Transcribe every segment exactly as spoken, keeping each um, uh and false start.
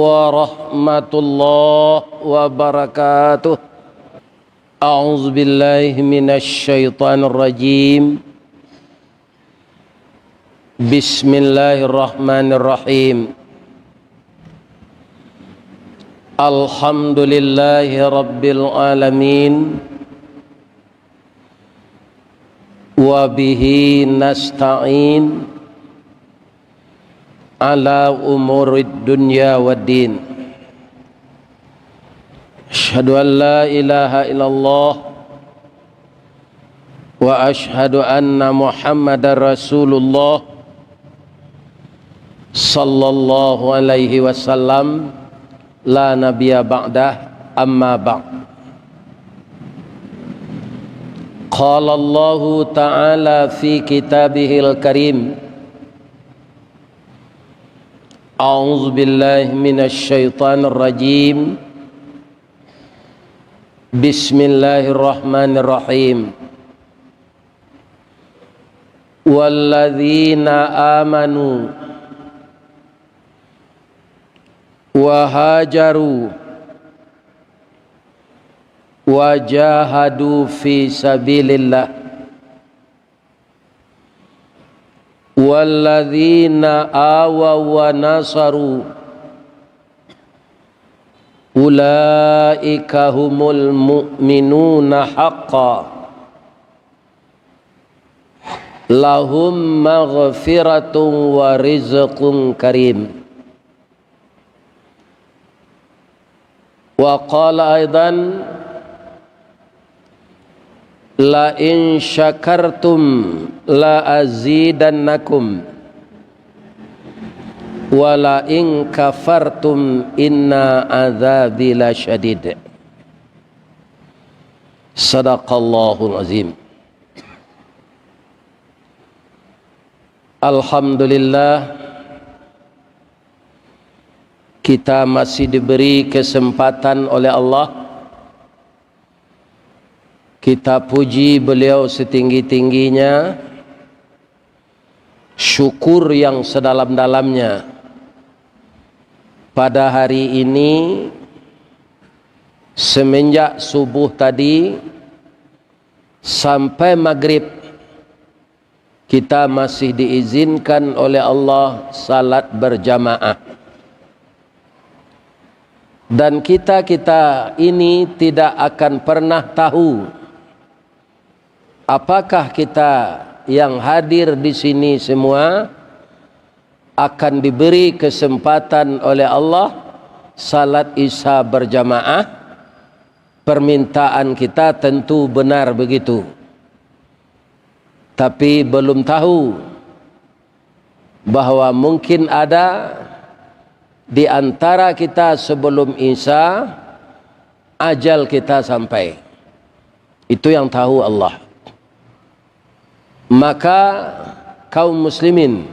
warahmatullahi wabarakatuh. A'udzubillahi minasyaitonirrajim. Bismillahirrahmanirrahim. Alhamdulillahi rabbil alamin. Wa bihi nasta'in ala umurid dunya waddin. Asyhadu an la ilaha illallah wa asyhadu anna Muhammadar Rasulullah sallallahu alaihi wasallam, la nabiyya ba'dah, amma ba'd. Qala Allahu ta'ala fi kitabihil karim, a'udzu billahi minasy syaithanir rajim. Bismillahirrahmanirrahim. Walladzina amanu wa hajaru wa jahadu fi sabilillah, walladzina awaw wa nasaru, ulaika humul mu'minuna haqqan, lahum maghfiratun wa rizqun karim. Wa qala aidan, la in syakartum la azidannakum, wa la in kafartum inna adzabi lasyadid. Sadaqallahul azim. Alhamdulillah, kita masih diberi kesempatan oleh Allah. Kita puji Beliau setinggi-tingginya, syukur yang sedalam-dalamnya. Pada hari ini, semenjak subuh tadi sampai magrib, kita masih diizinkan oleh Allah salat berjamaah. Dan kita-kita ini tidak akan pernah tahu, apakah kita yang hadir di sini semua akan diberi kesempatan oleh Allah salat Isya berjamaah. Permintaan kita tentu benar begitu. Tapi belum tahu bahwa mungkin ada di antara kita sebelum Isya, ajal kita sampai. Itu yang tahu Allah. Maka, kaum muslimin,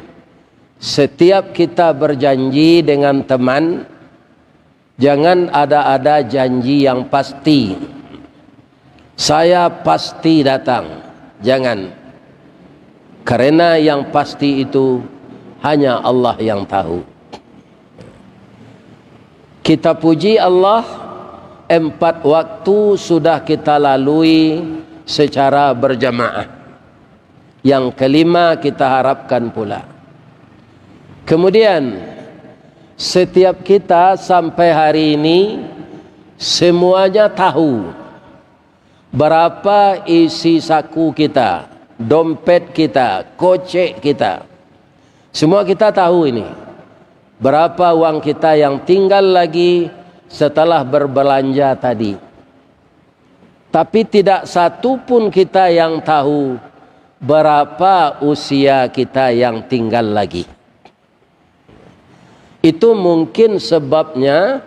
setiap kita berjanji dengan teman, jangan ada-ada janji yang pasti. "Saya pasti datang." Jangan. Karena yang pasti itu hanya Allah yang tahu. Kita puji Allah, empat waktu sudah kita lalui secara berjamaah. Yang kelima kita harapkan pula. Kemudian, setiap kita sampai hari ini, semuanya tahu berapa isi saku kita, dompet kita, kocek kita. Semua kita tahu ini. Berapa uang kita yang tinggal lagi setelah berbelanja tadi. Tapi tidak satu pun kita yang tahu berapa usia kita yang tinggal lagi. Itu mungkin sebabnya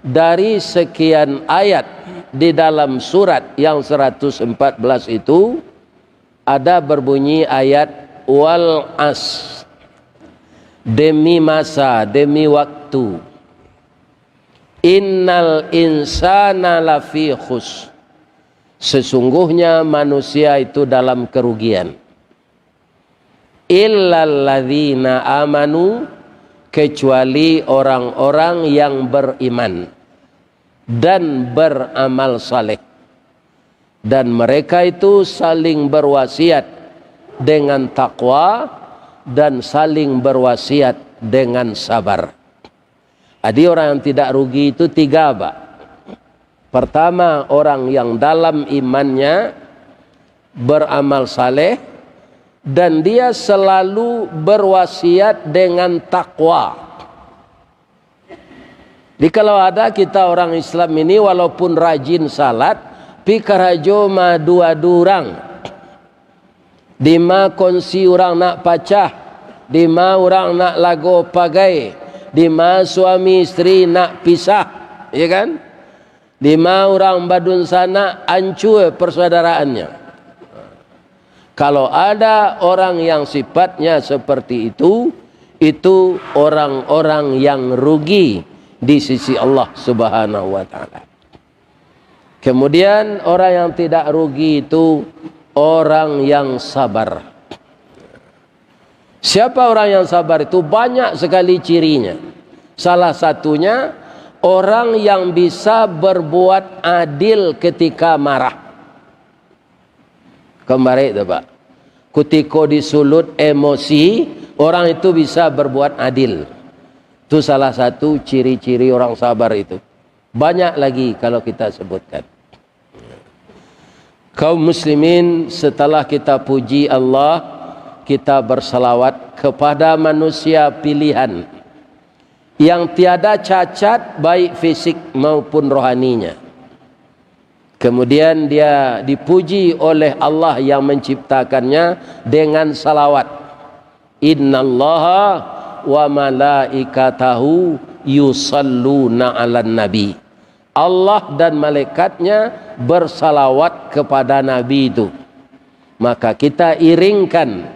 dari sekian ayat di dalam surat yang seratus empat belas itu, ada berbunyi ayat, "Wal as, demi masa, demi waktu. Innal insana lafi khus, sesungguhnya manusia itu dalam kerugian. Illalladzina amanu, kecuali orang-orang yang beriman dan beramal saleh. Dan mereka itu saling berwasiat dengan takwa dan saling berwasiat dengan sabar. Jadi, orang yang tidak rugi itu tiga, Pak. Pertama, orang yang dalam imannya beramal saleh, dan dia selalu berwasiat dengan takwa. Jadi, kalau ada kita orang Islam ini, walaupun rajin salat, pi karajo maadu-adu urang. Dima kongsi urang nak pacah, dima urang nak lago pagai, dima suami isteri nak pisah, ya kan? Dima urang badunsanak, ancua persaudaraannyo. Kalau ada orang yang sifatnya seperti itu, itu orang-orang yang rugi di sisi Allah Subhanahu wa Ta'ala. Kemudian, orang yang tidak rugi itu orang yang sabar. Siapa orang yang sabar itu? Banyak sekali cirinya. Salah satunya, orang yang bisa berbuat adil ketika marah. Kembali tu, Pak. Kutiko disulut emosi, orang itu bisa berbuat adil. Itu salah satu ciri-ciri orang sabar itu. Banyak lagi kalau kita sebutkan. Kaum muslimin, setelah kita puji Allah, kita bersalawat kepada manusia pilihan yang tiada cacat baik fisik maupun rohaninya. Kemudian dia dipuji oleh Allah yang menciptakannya dengan salawat. "Innallaha wa malaikatahu yusalluna 'alan nabi." Allah dan malaikatnya bersalawat kepada Nabi itu. Maka kita iringkan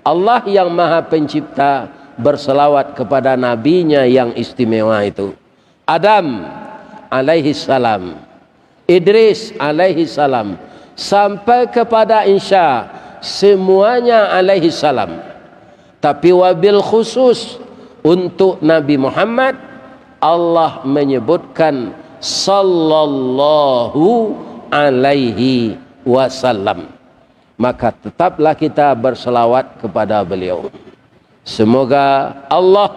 Allah yang Maha Pencipta bersalawat kepada Nabinya yang istimewa itu. Adam alaihi salam, Idris alaihi salam, sampai kepada Isa, semuanya alaihi salam. Tapi wabil khusus untuk Nabi Muhammad, Allah menyebutkan sallallahu alaihi wasallam. Maka tetaplah kita bersalawat kepada beliau. Semoga Allah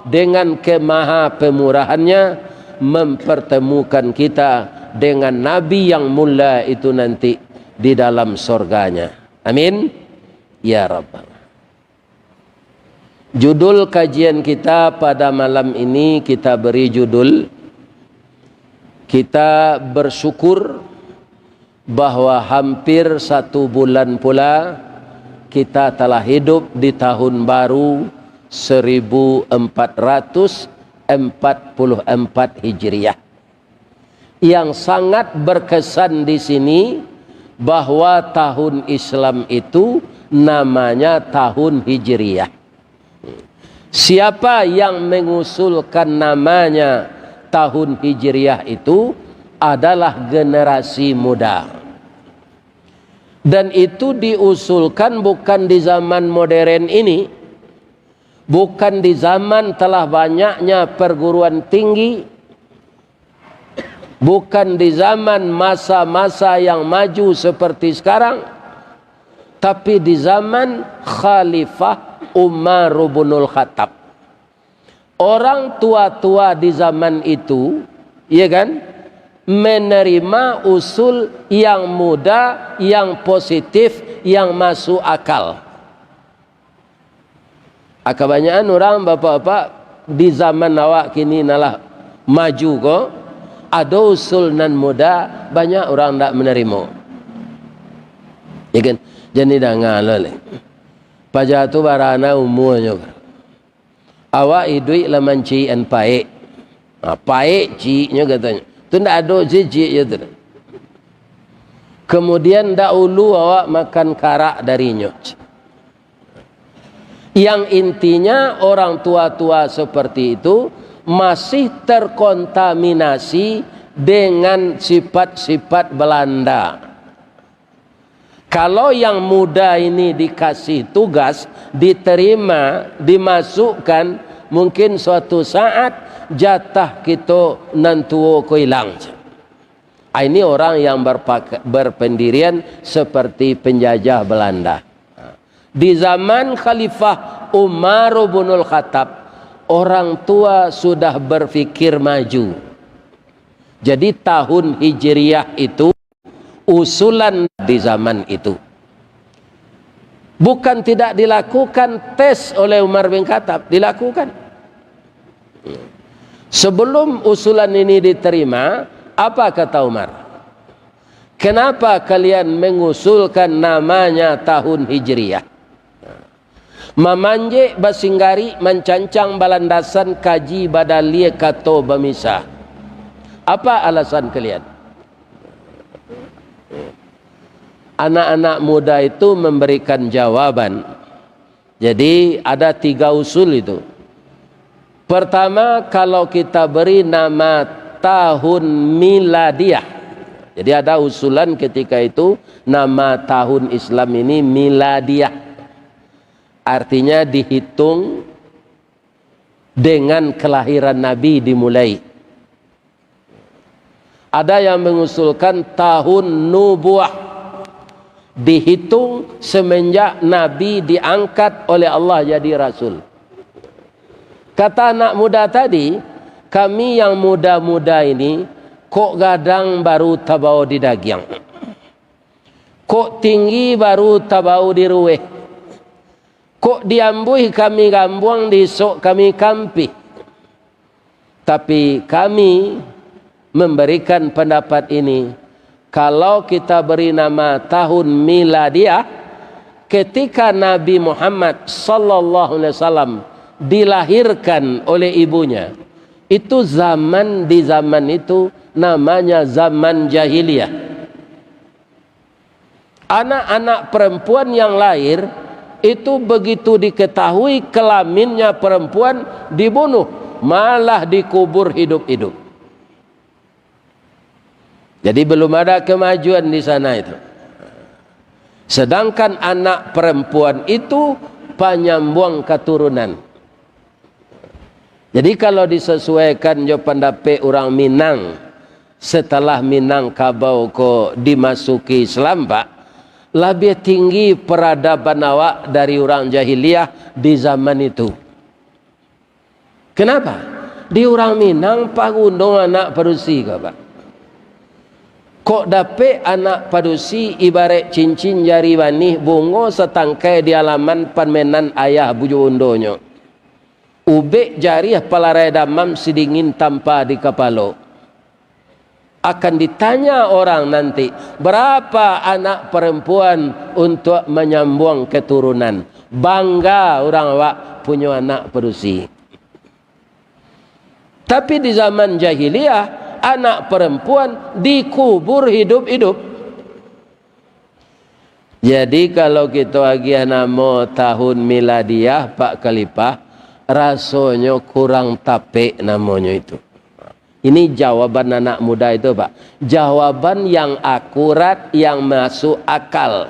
dengan kemaha pemurahannya mempertemukan kita dengan Nabi yang mulia itu nanti di dalam sorganya. Amin. Ya Rabbal. Judul kajian kita pada malam ini kita beri judul, kita bersyukur bahwa hampir satu bulan pula kita telah hidup di tahun baru seribu empat ratus empat puluh empat Hijriah. Yang sangat berkesan di sini, bahwa tahun Islam itu namanya tahun Hijriah. Siapa yang mengusulkan namanya tahun Hijriah itu adalah generasi muda. Dan itu diusulkan bukan di zaman modern ini, bukan di zaman telah banyaknya perguruan tinggi, bukan di zaman masa-masa yang maju seperti sekarang, tapi di zaman Khalifah Umar bin Khattab. Orang tua-tua di zaman itu, ya kan, menerima usul yang muda, yang positif, yang masuk akal. Ah, kabanyakan urang, bapak-bapak, di zaman awak kini nan lah maju ko, ado usul nan muda, banyak urang ndak manarimo. Ya kan? Jan didanga lo lai. Paja tu barana umuanyo. Awak iduik lah manciyikan paek. Ha, paek ciyiknyo katonyo. Tu ndak ado ciyik-ciyik je tu. Kemudian dahulu awak makan karak darinyo. Yang intinya, orang tua-tua seperti itu masih terkontaminasi dengan sifat-sifat Belanda. Kalau yang muda ini dikasih tugas, diterima, dimasukkan, mungkin suatu saat jatah kito nan tuo ko ilang. Ah, ini orang yang berpak-, berpendirian seperti penjajah Belanda. Di zaman Khalifah Umar bin Khattab, orang tua sudah berpikir maju. Jadi, tahun Hijriah itu usulan di zaman itu. Bukan tidak dilakukan tes oleh Umar bin Khattab, dilakukan. Sebelum usulan ini diterima, apa kata Umar? "Kenapa kalian mengusulkan namanya tahun Hijriah?" Mamanjek basinggari, mancancang balandasan, kaji badalia, kato bamisah. Apa alasan kalian? Anak-anak muda itu memberikan jawaban. Jadi, ada tiga usul itu. Pertama, kalau kita beri nama tahun miladiah. Jadi, ada usulan ketika itu, nama tahun Islam ini miladiah. Artinya, dihitung dengan kelahiran Nabi dimulai. Ada yang mengusulkan tahun nubuah, dihitung semenjak Nabi diangkat oleh Allah jadi rasul. Kata anak muda tadi, "Kami yang muda-muda ini, kok gadang baru tabao di dagiang, kok tinggi baru tabao di ruweh, kok diambuih kami gambuang, diisok kami kampih." Tapi kami memberikan pendapat ini, kalau kita beri nama tahun miladiah, ketika Nabi Muhammad sallallahu alaihi wasallam dilahirkan oleh ibunya, itu zaman, di zaman itu namanya zaman jahiliyah. Anak-anak perempuan yang lahir itu, begitu diketahui kelaminnya perempuan, dibunuh, malah dikubur hidup-hidup. Jadi, belum ada kemajuan di sana itu. Sedangkan anak perempuan itu panyambuang katurunan. Jadi, kalau disesuaikan jo pandapek urang Minang, setelah Minangkabau ko dimasuki Islam, Pak, labiah tinggi peradaban awak dari urang jahiliah di zaman itu. Kenapa? Di urang Minang paguno anak padusi ko, Pak. Kok dapek anak padusi ibarat cincin jari banih, bungo satangkai di alaman pamenan ayah bujo bundonyo. Ubek jariah palarai damam, sidingin tampa di kapalo. Akan ditanya orang nanti, berapa anak perempuan untuk menyambung keturunan. Bangga urang awak punyo anak padusi. Tapi di zaman jahiliah, anak perempuan dikubur hidup-hidup. Jadi, kalau kito agiah namo tahun miladiah, Pak Khalifah, rasonyo kurang tapek namonyo itu. Ini jawaban anak muda itu, Pak. Jawaban yang akurat, yang masuk akal.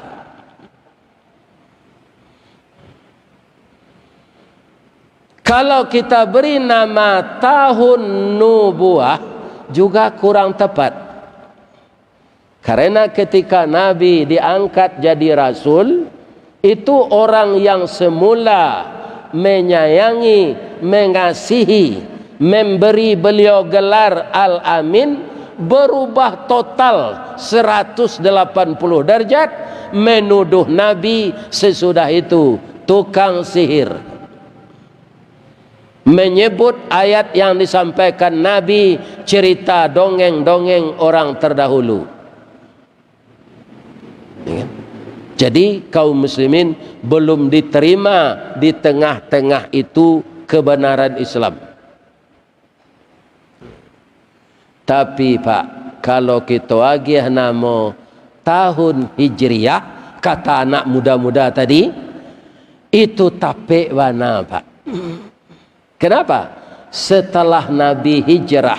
Kalau kita beri nama tahun nubuah, juga kurang tepat. Karena ketika Nabi diangkat jadi rasul, itu orang yang semula menyayangi, mengasihi, memberi beliau gelar Al-Amin, berubah total seratus delapan puluh derajat, menuduh Nabi sesudah itu tukang sihir. Menyebut ayat yang disampaikan Nabi, cerita dongeng-dongeng orang terdahulu. Ya kan? Jadi, kaum muslimin, belum diterima di tengah-tengah itu kebenaran Islam. Tapi, Pak, kalau kito agiah namo tahun Hijriah, kata anak muda-muda tadi, itu tapek bana, Pak. Kenapa? Setelah Nabi hijrah,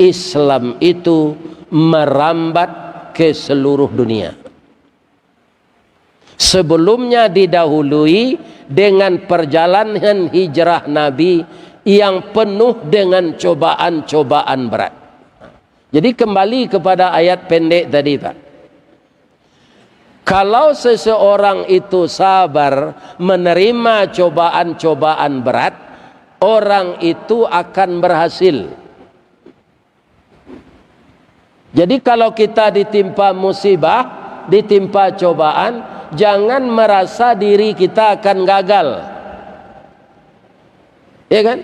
Islam itu merambat ke seluruh dunia. Sebelumnya didahului dengan perjalanan hijrah Nabi yang penuh dengan cobaan-cobaan berat. Jadi, kembali kepada ayat pendek tadi, Pak. Kalau seseorang itu sabar menerima cobaan-cobaan berat, orang itu akan berhasil. Jadi, kalau kita ditimpa musibah, ditimpa cobaan, jangan merasa diri kita akan gagal. Ya kan?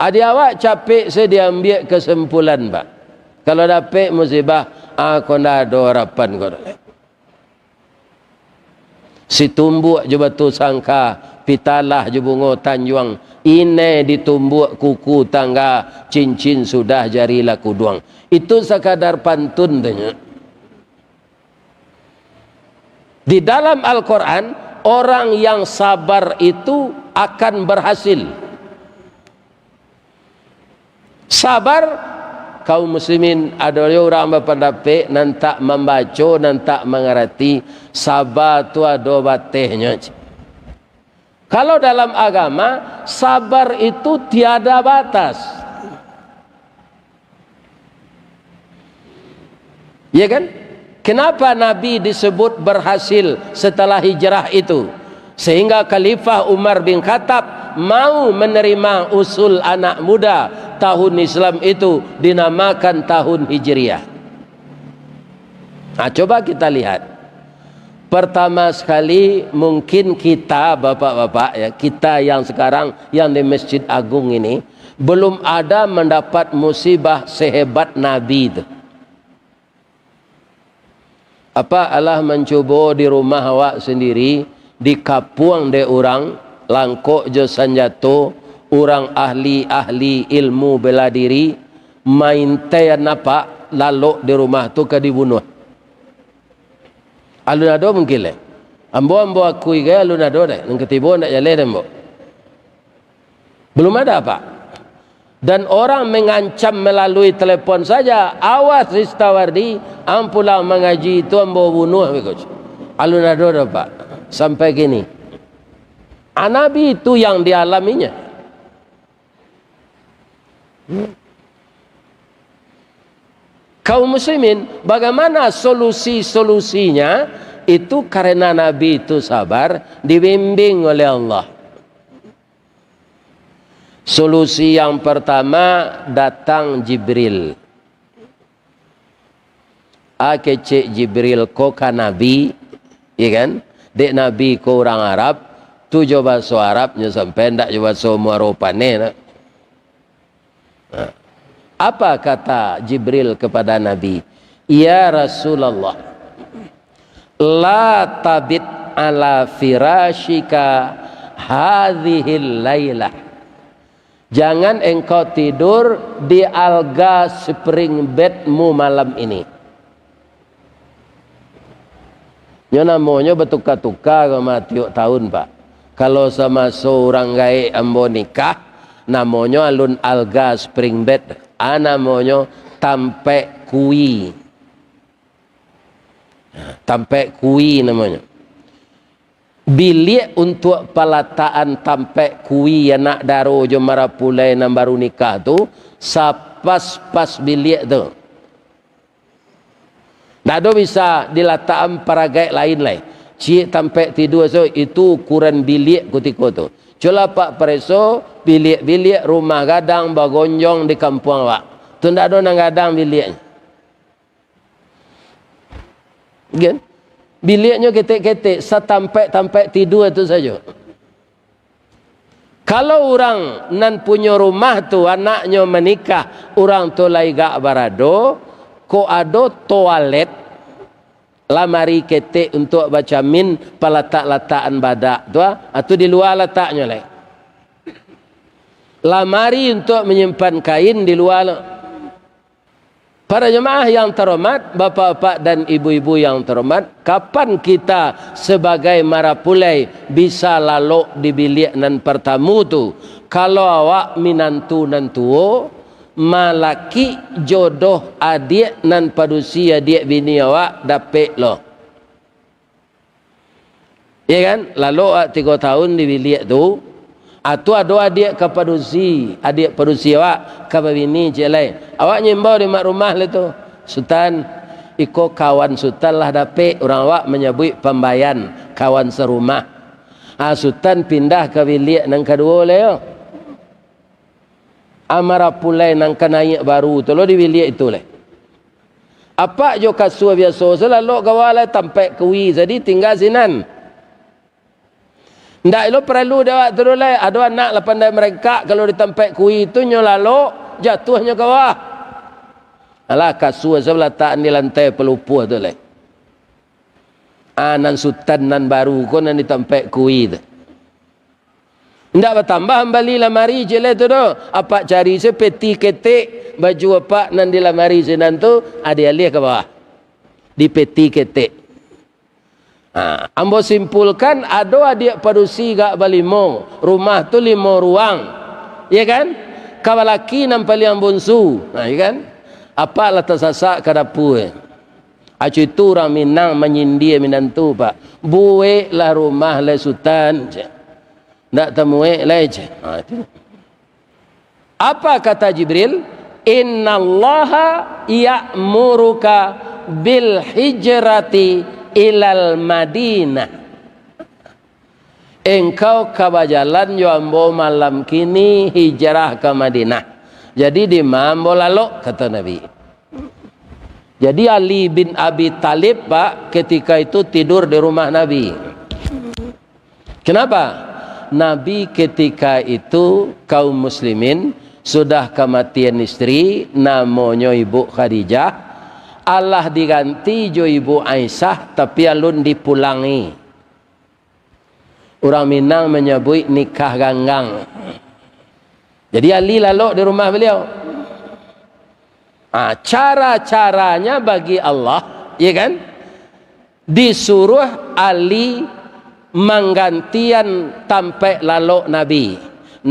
Adi awak capek se diambiak kesimpulan, Pak. Kalau dapek musibah, ah, ko ndak ado harapan ko. Situmbuak jo Batusangka, Pitalah jo Bungo Tanjuang, inai ditumbuak kuku tangga, cincin sudah jari lah kuduang. Itu sakadar pantun tu nyo. Di dalam Al-Quran, orang yang sabar itu akan berhasil. Sabar, kaum muslimin, ado jo urang bapandapek, nan tak mambaco, nan tak mangarati, sabar tu ado batehnyo. Kalau dalam agama, sabar itu tiada batas. Ya kan? Kenapa Nabi disebut berhasil setelah hijrah itu? Sehingga Khalifah Umar bin Khattab mau menerima usul anak muda tahun Islam itu dinamakan tahun Hijriah. Nah, coba kita lihat. Pertama sekali, mungkin kita, bapak-bapak, ya, kita yang sekarang yang di Masjid Agung ini, belum ada mendapat musibah sehebat Nabi tu. Apa alah mancubo di rumah awak sendiri, dikapuang dek urang, langkok jo sanjato, urang ahli-ahli ilmu bela diri, maintaian apak, lalok di rumah tu ka dibunuah. Alun ado mungkin lai. Ambo, ambo akui gai alun ado deh, nan katibo ndak jaleh deh ambo. Belum ada, Pak. Dan orang mengancam melalui telepon saja, "Awas, Ristawardi, ang pulang mangaji tu ambo bunuah," beko. Alun ado doh, Pak, sampai kini. Ah, Nabi itu yang dialaminya. Kaum muslimin, bagaimana solusi-solusinya? Itu karena Nabi itu sabar, dibimbing oleh Allah. Solusi yang pertama, datang Jibril. Ah, kecek Jibril ko ka Nabi, ya kan? Dek Nabi ko urang Arab, tu jo baso Arabnyo sampai, ndak jo baso Muaro Paneh nak. Nah, apa kata Jibril kepada Nabi? "Ya Rasulullah, la tabit ala firasyika hadhihil lailah." Jangan engkau tidur di alga spring bedmu malam ini. Nyo namonyo batuka-tuka ko mah tiok tahun, Pak. Kalau samaso urang gaek ambo nikah, namonyo alun alga spring bed, a namonyo tampek kui. Tampek kui namonyo. Biliak untuak palatakan tampek kui anak daro jo marapulai nan baru nikah tu, sapas-pas biliak tu. Ndak ado bisa dilatakan paragaik lain lai. Ciek tampek tidua so, itu ukuran biliak kutiko tu. Cubolah apak pareso biliak-biliak rumah gadang bagonjong di kampuang awak. Tu ndak ado nan gadang biliaknyo. Kan? Biliaknyo ketek-ketek, satampek-tampek tidua tu sajo. Kalau urang nan punyo rumah tu anaknyo manikah, urang tu lai gak barado, kok ado toalet, lamari ketek untuak bacamin, palatak-latakan badak tu, ah, tu di lua lataknyo lai. Lamari untuak manyimpan kain di lua lo. Para jamaah yang terhormat, bapak-bapak dan ibu-ibu yang terhormat, kapan kita sebagai marapulai bisa lalok di biliak nan partamu tu? Kalau awak minantu nan tuo, malakik jodoh adiak nan padusi adiak bini awak, dapek lo. Iya kan? Lalok awak tigo tahun di biliak tu, ah, tu ado adiak ka padusi, adiak padusi awak ka babini ciek lai. Awak nyo imbau di mak rumah lai tu, "Sutan, iko kawan Sutan lah dapek, urang awak manyabuik pambayan, kawan sarumah. Ah, Sutan pindah ka biliak nan kaduo lai yo." Amara pulai nan ka naiak baru tu lo di biliak itu lai. Apak jo kasua biaso se lalok gawa lai, tampaik kui se ditingga sinan. Ndak ilo paralu dek awak tu doh lai. Ado anak lah pandai marengkak, kalau di tampaik kui tu nyo lalok, jatuah nyo ka bawah. Alah, kasua se balatakan di lantai palupuah tu lai. Ah, nan Sutan nan baru ko nan di tampaik kui tu. Indak batambah mambali lamari ciek lai tu doh. Apak cari se peti ketek, baju apak nan di lamari sinan tu, ah, dialiah ka bawah. Di peti ketek. Ha, ambo simpulkan, ado adiak padusi gak balimo, rumah tu limo ruang. Iya kan? Ka balaki nan paliang bunsu. Ha, iya kan? Apak lah tasasak ka dapua. Acu itu urang Minang manyindia minantu, Pak. "Bueklah rumah lai, Sutan," cek. "Ndak tamuek lai," cek. Ha, itu. Apa kata Jibril? "Innallaha ya'muruka bil hijrati ilal Madinah." "Engkau ka bajalan jo ambo malam kini hijrah ka Madinah. Jadi, dima ambo lalok?" kata Nabi. Jadi, Ali bin Abi Thalib, Pak, ketika itu tidur di rumah Nabi. Kenapa? Nabi ketika itu, kaum muslimin, sudah kamatian istri, namonyo Ibu Khadijah, alah diganti jo Ibu Aisyah, tapi alun dipulangi. Urang Minang manyabuik nikah ganggang. Jadi, Ali lalok di rumah baliau. Ah, cara-caranya bagi Allah, ya kan? Disuruh Ali manggantian tampaik lalok Nabi.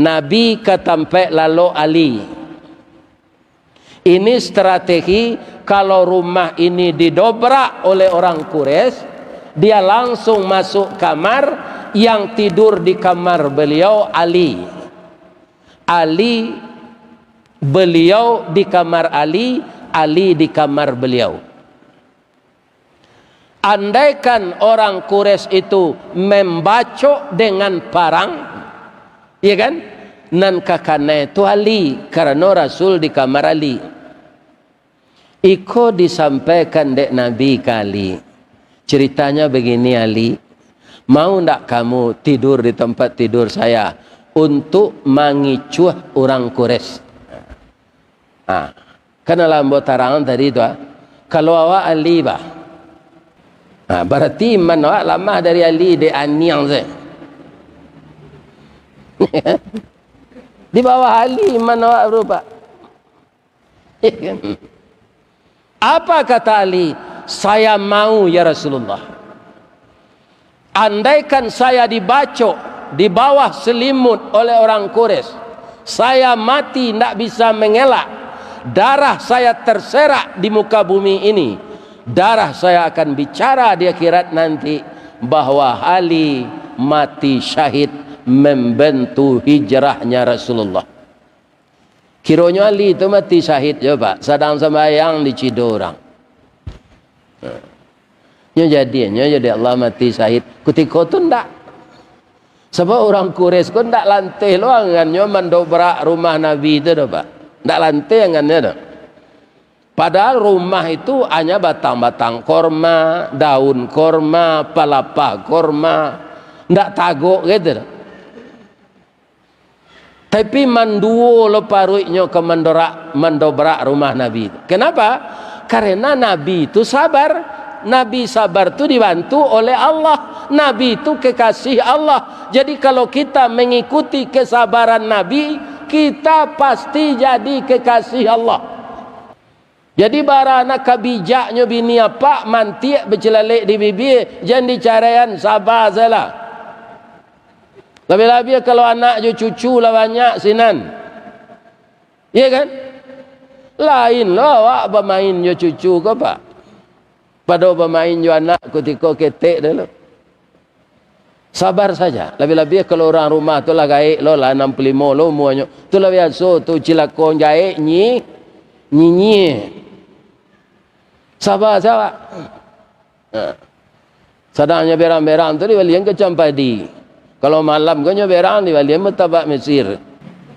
Nabi ka tampaik lalok Ali. Ini strategi, kalau rumah ini didobrak oleh orang Quraisy, dia langsung masuk kamar, yang tidur di kamar beliau Ali. Ali, beliau di kamar Ali, Ali di kamar beliau. Andaikan orang Quraisy itu membacok dengan parang, ya kan, nan ka kanai tu Ali, karano Rasul di kamar Ali. Iko disampaikan dek Nabi ka Ali. Ceritanya begini, Ali, mau ndak kamu tidur di tempat tidur saya untuk mangicuah urang Quraisy? Ah, kan lah ambo tarang tadi tu, ah. Kalau awak Ali, bah. Ah, berarti iman awak lamah dari Ali, dek aniang se. Di bawah Ali iman awak tu, Pak. Apa kata Ali? "Saya mau, ya Rasulullah. Andaikan saya dibacok di bawah selimut oleh orang Quraisy, saya mati ndak bisa mengelak, darah saya terserak di muka bumi ini, darah saya akan bicara di akhirat nanti bahwa Ali mati syahid membantu hijrahnya Rasulullah." Kironyo Ali tu mati syahid jo, Pak, sadang sambayang dicido urang. Nyo jadinyo jadi Allah mati syahid. Kutiko tu ndak. Sabab urang Quraisy ko ndak lanteh lo angannyo mandobrak rumah Nabi tu doh, Pak. Ndak lanteh angannyo doh. Padahal rumah itu hanya batang-batang korma, daun korma, palapah korma. Ndak tagok gitu doh. Tapi manduo lo paruiknyo ka mandorak-, mandobrak rumah Nabi tu. Kenapa? Karena Nabi tu sabar. Nabi sabar tu dibantu oleh Allah. Nabi tu kekasih Allah. Jadi, kalau kita mengikuti kesabaran Nabi, kita pasti jadi kekasih Allah. Jadi, bara nan ka bijaknyo bini apak, mantiak bacilalek di bibia, jan dicaraian, saba sajolah. Labiah-labiah kalau anak jo cucu lah banyak sinan. Iya kan? Lain lo awak bamain jo cucu ko, Pak, pado bamain jo anak kutiko ketek dulu. Sabar saja. Labiah-labiah kalau urang rumah tu lah gaek lo lah, anam puluah limo lo umuanyo. Tu lah biaso tu cilako, gaek, nyi-, nyinyia. Sabar saja, Pak. Ha. Sadang nyo berang-berang tu dibalian kacang padi. Kalau malam ko nyo berang, dibalian martabak Mesir.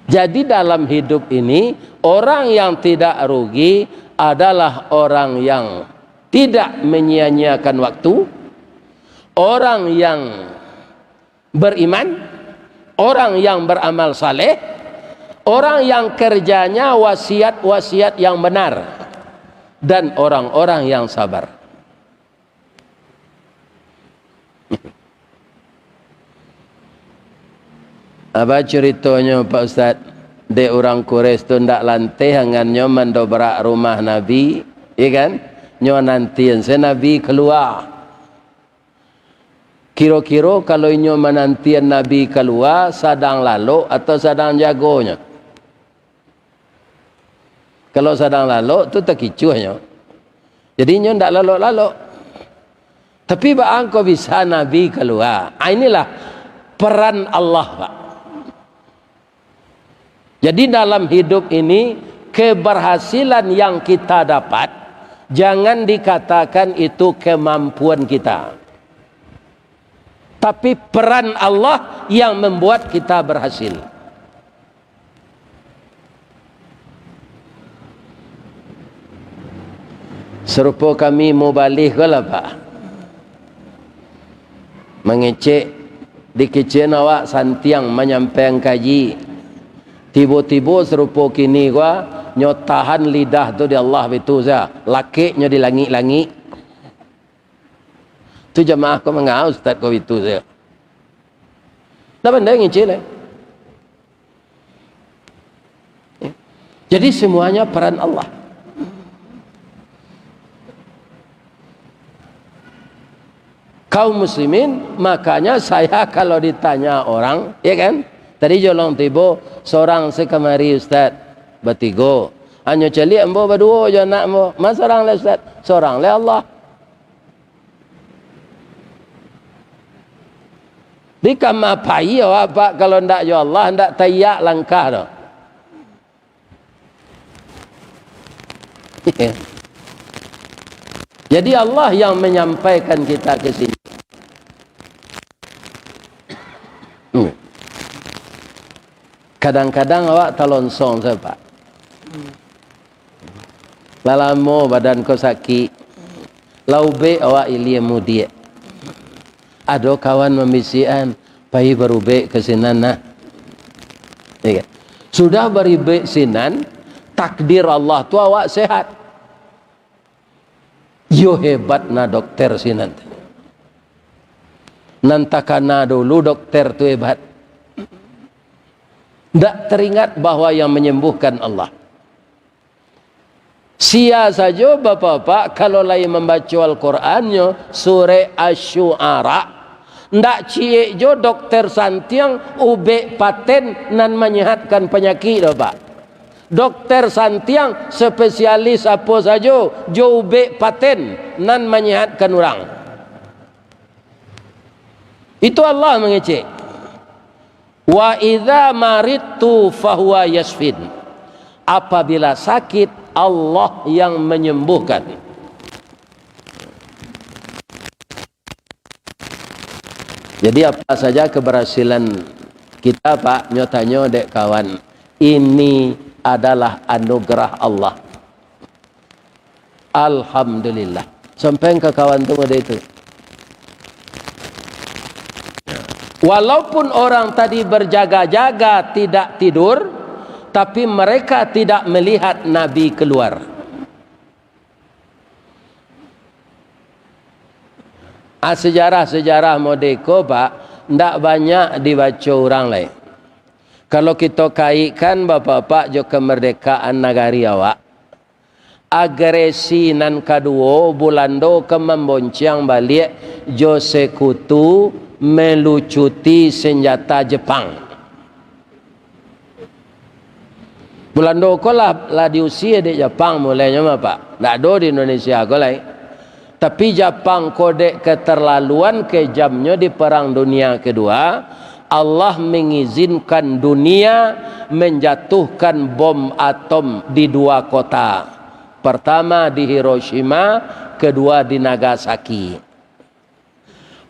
Jadi dalam hidup ini, orang yang tidak rugi adalah orang yang tidak menyia-nyiakan waktu, orang yang beriman, orang yang beramal saleh, orang yang kerjanya wasiat-wasiat yang benar, dan orang-orang yang sabar. Apa curitonyo, Pak Ustaz? Dek urang Quraisy tu ndak lanteh angannyo mandobrak rumah Nabi, iya kan? Nyo nantian se Nabi kalua. Kiro-kiro kalau inyo manantian Nabi kalua, sadang lalok atau sadang jagonyo? Kalau sadang lalok tu takicuahnyo. Jadi inyo ndak lalok-lalok. Tapi baa angko bisa Nabi kalua? Ah, inilah peran Allah, Pak. Jadi dalam hidup ini, keberhasilan yang kita dapat, jangan dikatakan itu kemampuan kita. Tapi peran Allah yang membuat kita berhasil. Sarupo kami mubalih ko lah, Pak. Mangecek, dikecekan awak santiang manyampaian kaji. Tibo-tibo sarupo kini ko, nyo tahan lidah tu di Allah bitu sajo. Lakeknyo di langik-langik. Tu jamaah ko manga ustaz ko bitu sajo. Ndak pandai ngecek lai. Ya. Jadi semuanya peran Allah. Kaum muslimin, makanya saya kalau ditanya orang, ya kan? Tadi jolong tibo, sorang se kamari, Ustaz, batigo. Hanyo caliak ambo baduo jo anak ambo. Ma sorang lai, Ustaz? Sorang lai Allah. Di kama pai awak, Pak, kalau ndak jo Allah, ndak taiak langkah doh. Jadi Allah yang menyampaikan kita ke sini. Kadang-kadang awak talonsong sajo, Pak. Lah lamo badan ko sakik, lah ubek awak ilia mudiak. Ado kawan mambisiakan, "Pai barubek ka sinan nah." Ya kan? Sudah barubek sinan, takdir Allah tu awak sehat. Iyo hebat nah dokter sinan tu. Nan takana dulu dokter tu hebat. Ndak teringat bahwa yang menyembuhkan Allah. Sia sajo, Bapak-bapak, kalau lai mambaco Al-Qur'annyo, surek Asy-Syu'ara, ndak ciek jo dokter santiang ubek paten nan manyehatkan panyakik doh, Pak. Dokter santiang spesialis apo sajo, jo ubek paten nan manyehatkan urang. Itu Allah mangecek. "Wa idza maridtu fahuwa yasfin." Apabila sakit, Allah yang menyembuhkan. Jadi, apa saja keberhasilan kita, Pak, nyo tanyo dek kawan, ini adalah anugerah Allah. Alhamdulillah. Sampaian ka kawan tu model itu. Walaupun orang tadi berjaga-jaga tidak tidur, tapi mereka tidak melihat Nabi keluar. Ah, sejarah-sejarah model ko, Pak, ndak banyak dibaco urang lai. Kalau kito kaitkan, Bapak-bapak, jo kemerdekaan nagari awak, agresi nan kaduo, Bulando ka mambonciang baliak jo sekutu melucuti senjata Jepang. Bulando ko lah, lah diusia dek Japang mulainyo mah, Pak. Ndak ado di Indonesia ko lai. Tapi Japang ko dek keterlaluan kejamnyo di Perang Dunia Kedua, Allah mengizinkan dunia menjatuhkan bom atom di dua kota. Pertama di Hiroshima, kedua di Nagasaki.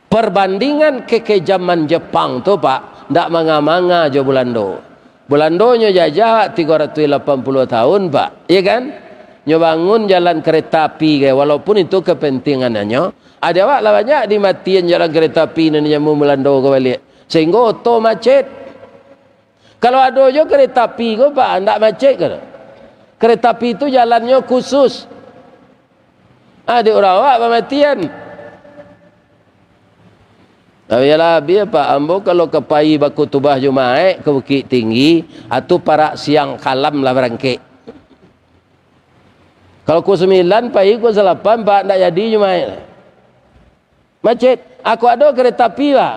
Perbandingan kekejaman Jepang tu, Pak, ndak manga-manga jo Bulando. Bulando nyo jajah, Pak, tigo ratuih lapan puluah tahun, Pak. Iya kan? Nyo bangun jalan kereta api, kan? Walaupun itu kepentingananyo. Ado awak lah banyak dimatian jalan kereta api nan nyambung Bulando ko baliak. Sehingga oto macet. Kalau ado jo kereta api ko, Pak, ndak macet ko. Kereta api tu jalannyo khusus. Ah, dek urang awak pamatian. Tapi lah, biar, Pak, ambo kalau ka pai bakutubah Jumaik ka Bukittinggi, atu parak siang kalam lah barangkek. Kalau pukua sambilan pai, pukua salapan, Pak, ndak jadi Jumaik. Macet. Ako ado kereta api, Pak.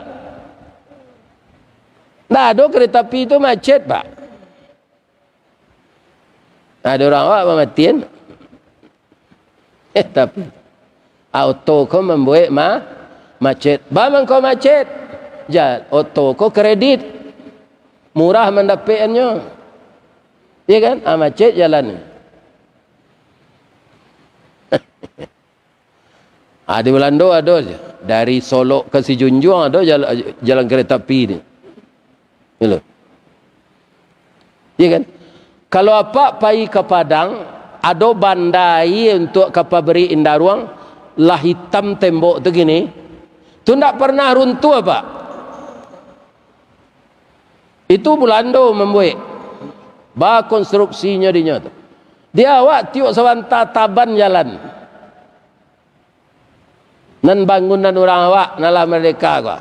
Ndak ado kereta api tu macet, Pak. Ado urang awak pamatian. Eh, tapi, ah, oto ko mambuek ma-, macet. Ba mangko macet? Ja, oto ko kredit. Murah mandapekannyo. Iya kan? Ah, macet jalan. Ah, di Belando ado se. Dari Solok ka Sijunjuang ado jala-, jalan kereta api ni. Gitu. Iya kan? Kalau apak pai ka Padang, ado banda aia untuak ka pabrik Indaruang, lah itam tembok tu gini. Tu ndak pernah runtuh, Pak. Itu Bulando mambuek. Bakonstruksinyo dinyo tu. Di awak tiok sabanta taban jalan. Nan bangunan urang awak, nan lah mardeka ko.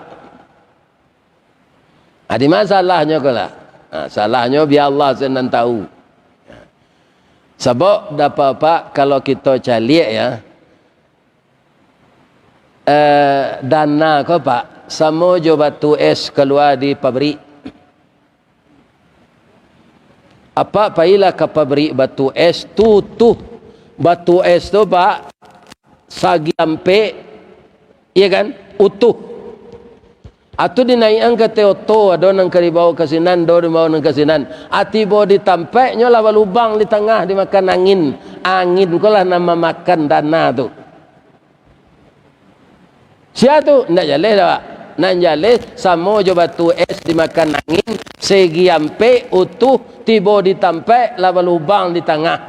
Adi ma salahnyo ko lah? Ha, salahnyo biar Allah se nan tahu. Sabab, Bapak-bapak, kalau kito caliak, ya, eh, dana ko, Pak, samo jo batu es kalua di pabrik. Apak pailah ka pabrik batu es tu, utuh. Batu es tu, Pak, sagi ampek, iya kan, utuh. Atu dinaiakan ka ateh oto, ado nan ka dibaok ka sinan, ado dibaok nan ka sinan. Ati tibo di tampaiknyo lah balubang di tangah dimakan angin. Angin ko lah nan mamakan dana tu. Sia tu? Ndak jaleh doh, Pak. Nan jaleh samo jo batu es dimakan angin, segi ampek, utuh, tibo di tampaik, lah balubang di tangah.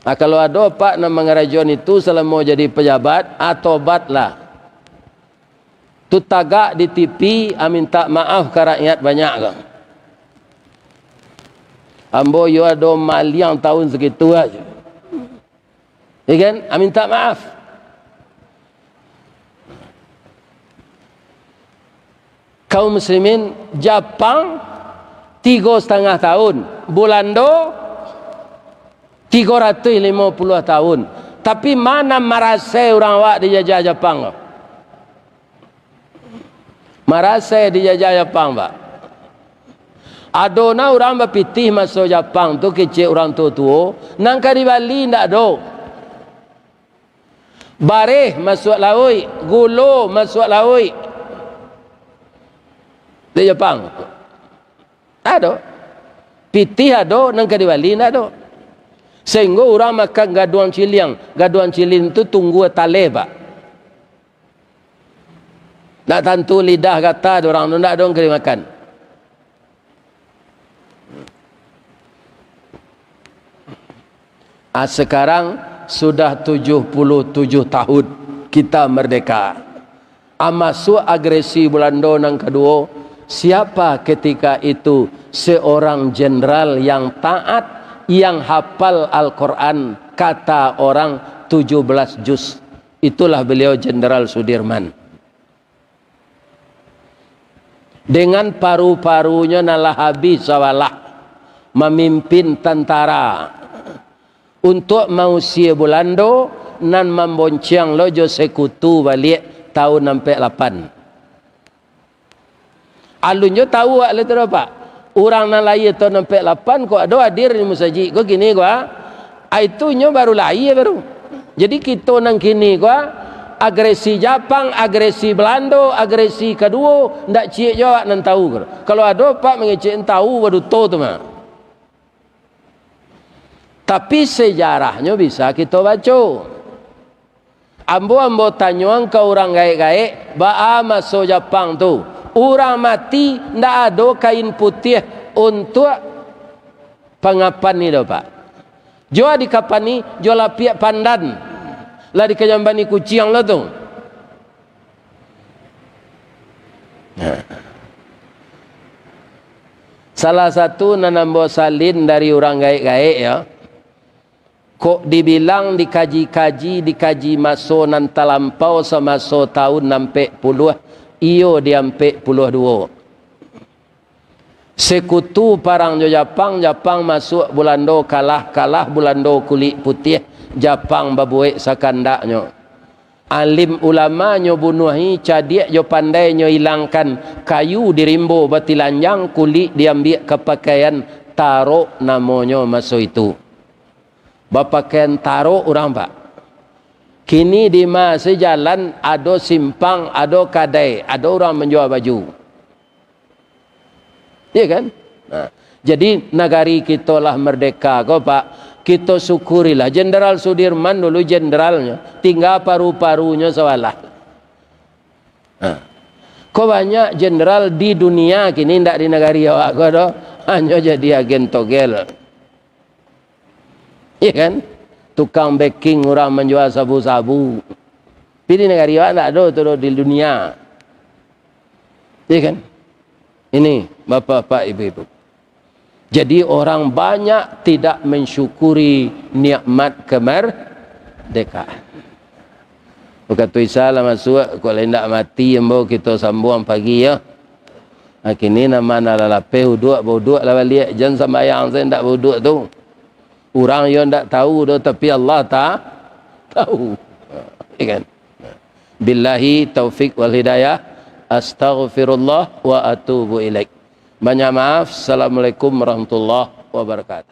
Ah, kalau ado, Pak, nan mangarajoan itu salamo jadi pajabat, ah, tobatlah. Tu tagak di T V, ah, minta maaf ka rakyat banyak ko. Ambo iyo ado maliang tahun sakitu aja. Ya kan? Ah, minta maaf. Kaum muslimin, Japang tigo satangah tahun, Bulando tigo ratuih limo puluah tahun. Tapi ma nan marasai urang awak dijajah Japang ko? Marasai dijajah Japang, Pak. Ado na urang bapitih maso Japang tu, kecek urang tuo-tuo, nan ka dibali ndak ado. Bareh masuak lauik, gulo masuak lauik. Di Japang. Ado. Pitih ado, nan ka dibali ndak ado. Sahinggo urang makan gaduang ciliang. Gaduang ciliang tu tunggua taleh, Pak. Ndak tantu lidah gata di urang tu, ndak ado nan ka dimakan. Ah, sekarang sudah tujuh puluh tujuh tahun kita merdeka. Ah, masuak agresi Bulando nan kaduo, siapa ketika itu seorang jenderal yang taat, yang hafal Al-Quran, kata orang tujuh belas juz. Itulah beliau Jenderal Sudirman. Dengan paru-parunyo nan lah abih sabalah, mamimpin tantara untuak mausia Bulando nan mambonciang lo jo Sekutu baliak tahun ampek lapan. Alun jo tahu awak lai tu doh, Pak. Urang nan lahia tahun ampek lapan ko ado hadir di musajik ko kini ko, ah. Ah, itu nyo baru lahia baru. Jadi kito nan kini ko, ah, agresi Japang, agresi Balando, agresi kaduo, ndak ciek jo awak nan tahu. Kalau ado, Pak, mangecek nan tahu, baduto tu mah. Tapi sejarahnyo bisa kito baco. Ambo, ambo tanyoan ka urang gaek-gaek, baa maso Japang tu? Urang mati ndak ado kain putiah untuak pangapan ni doh, Pak. Jo dikapani, jo lapiak pandan. Lah dikajambani kuciang lo tu. Nah. Salah satu nan ambo salin dari urang gaek-gaek, yo. Kok dibilang dikaji-kaji, dikaji maso nan talampau samaso taun ampek puluah, iyo di ampek puluah duo. Sekutu parang jo Japang, Japang masuak Bulando kalah, kalah Bulando kulik putiah, Japang babuek sakandaknyo. Alim ulama nyo bunuahi, cadiak jo pandai nyo ilangkan, kayu di rimbo batilanjang, kulik diambiak ka pakaian, tarok namonyo maso itu. Bapakaian tarok urang, Pak. Kini di ma se jalan, ado simpang, ado kadai, ado urang manjua baju. Iya kan? Nah, jadi nagari kito lah merdeka ko, Pak. Kito syukurilah. Jenderal Sudirman dulu jenderalnyo, tingga paru-parunyo sabalah. Nah, ko banyak jenderal di dunia kini, ndak di nagari awak ko doh, hanyo jadi agen togel. Iya kan? Tukang beking urang manjua sabu-sabu. Tapi di nagari awak ndak ado tu doh di dunia. Iya kan? Ini, bapak-bapak, ibu-ibu. Jadi, orang banyak tidak mensyukuri nikmat kemerdekaan. Wakatu Isya lah masuak, kok lah indak mati ambo, kito sambuang pagi, yo. Ha, kini nan ma nan lah lapeh uduak, bauduak lah baliak, jan sambayang sajo indak bauduak tu. Urang yo ndak tahu doh, tapi Allah ta-, tahu. Ya kan? Billahi taufik wal hidayah. Astaghfirullah wa atubu ilaik. Banyak maaf. Assalamualaikum warahmatullahi wabarakatuh.